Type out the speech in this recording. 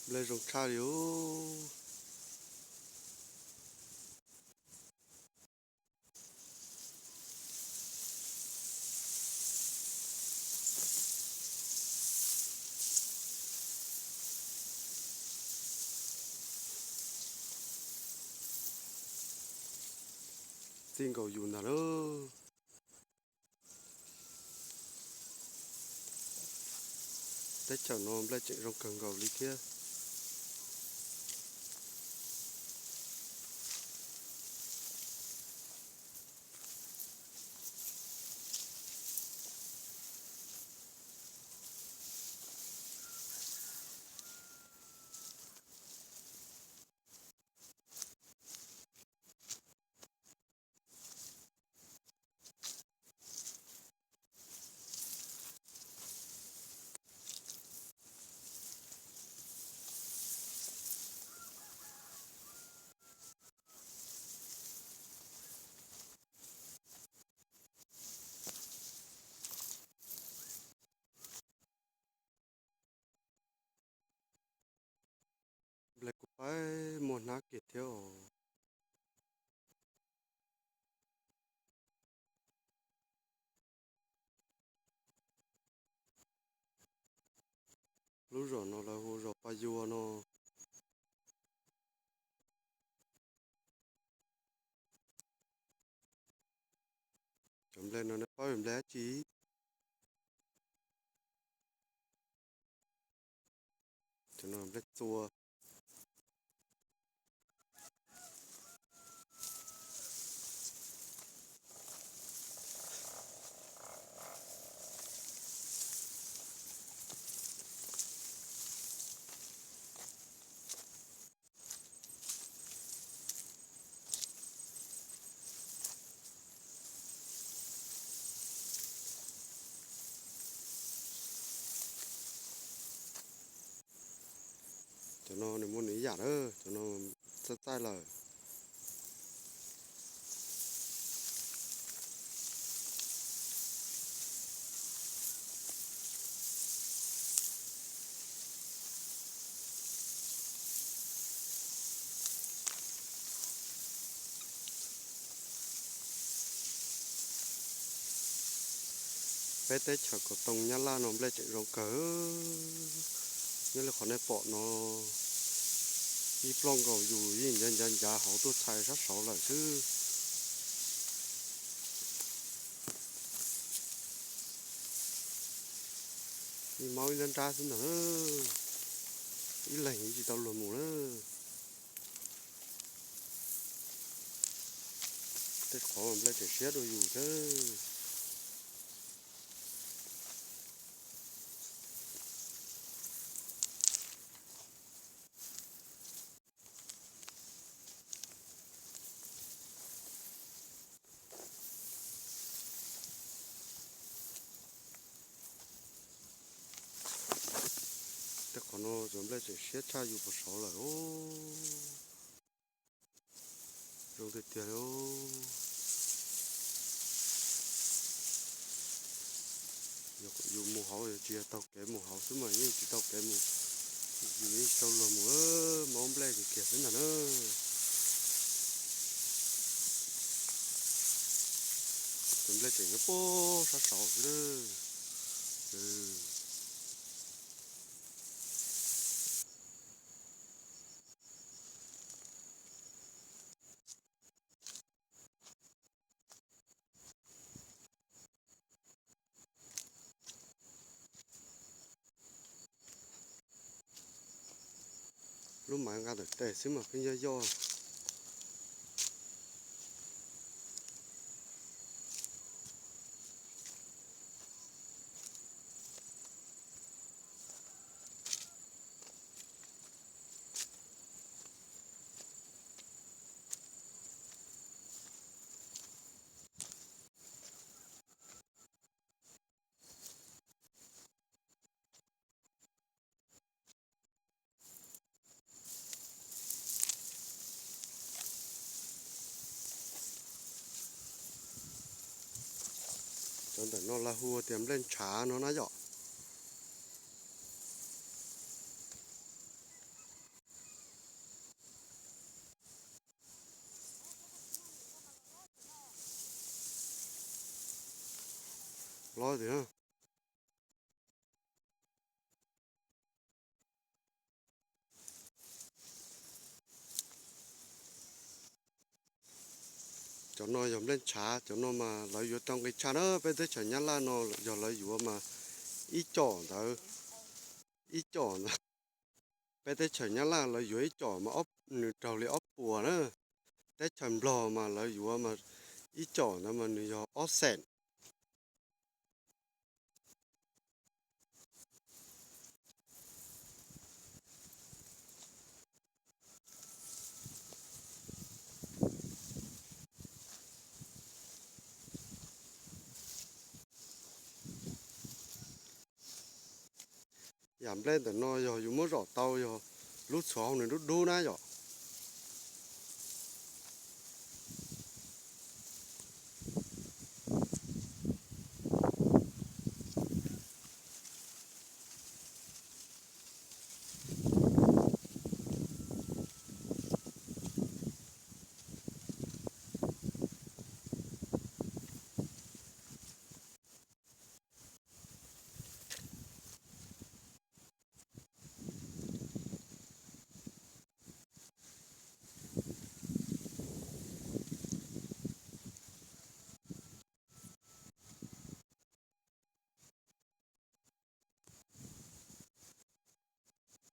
Nplej zoo tshaj li os. Txij nkaus yus ntag lauj. Teb chaws no nplej tseem zoo kawg nkaus li thiab. Nplej kuj pab muaj hnab kiag thiab os. Lub zos no lawv hu zos Paj Yua no. Cov nplej no nej paub nplej dab tsi? Cov no nplej txua. Cov no nws muaj nws ib yam na, cov no txaij txaij lawm. Peb teb chaws kaum toog Nyab Laj no nplej tseem zoo kawg. Nyob li qhov nej pom no, ib ploj nkaus yus yeej ncav ncav ncav hauv tuaj txhais sab saud lawm xwb. Ib maub ib nrab nrab xwb ntag, ib leeg tsis tau luag mus na. Tej qhov nplej tseem siab dua yus thiab. Tej qhov no cov nplej tseem siab tshaj yus puag saud lawm os. Zoo tiag tiag li. Yus mus hauv tsis yog taug kev mus hauv xwb mas yeej tsis tau kev mus, yus yeej tsis tau luag mus, maub nplej kiag kiag xwb ntag na. Tus nplej tseem nyob puag sab saud xwb. Lub maiv nqa ntawm tes xwb mas pheej yoj yoj. Cov ntawm no lawv hu tias nplej ntshav no na yom. hlob tiag. Cov no yog nplej ntshav, cov no mas lawv yuav tau nqi tshaj na. Peb teb chaws Nyab Laj no yog lawv yuav mas ib com ntawd, ib com ntawd. Peb teb chaws Nyab Laj lawv yuav ib com mas nws raug li ob puas na. Teb chaws Nplog mas lawv yuav mas ib com ntawd mas nws yog ob xees. Yam nplej ntawm no yog yus muab zom tau yog lub txhuv hauv nws dub dub na yom.